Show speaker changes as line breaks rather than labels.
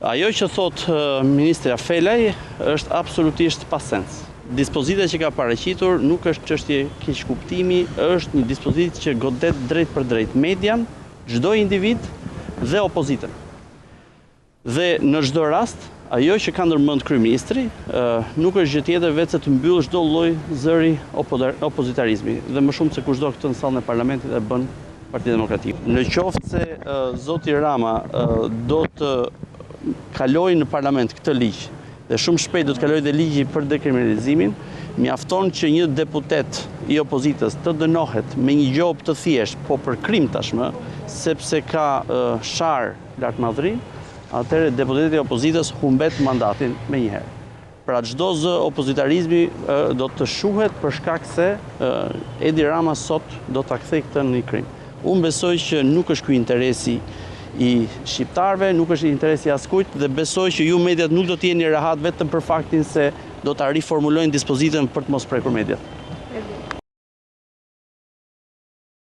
Ajo që thotë ministrja Felaj është absolutisht pa sens. Dispozita që ka paraqitur nuk është çështje keqkuptimi, është një dispozitë që godet drejtpërdrejt median, çdo individ dhe opozitën. Dhe në çdo rast, ajo që ka ndërmend kryeministri, nuk është gjë tjetër veçse të mbyllë çdo lloj zëri opozitarizmi dhe më shumë se kushdo këtë në sallën e parlamentit e bën Partia Demokratike. Në qoftë se zoti Rama do të kalojë në parlament këtë ligj dhe shumë shpejt do të kalojë dhe ligji për dekriminalizimin, mjafton që një deputet i opozitës të dënohet me një gjobë të thjeshtë, po për krim tashmë, sepse ka sharë lartmadhërinë, atëherë deputeti i opozitës humbet mandatin menjëherë. Pra çdo zë opozitarizmi do të shuhet për shkak se Edi Rama sot do ta kthejë këtë në një krim. Unë besoj që nuk është ky interesi i shqiptarëve, nuk është interesi i askujt dhe besoj që ju mediat nuk do të jeni rehat vetëm për faktin se do ta riformulojnë dispozitën për të mos prekur mediat.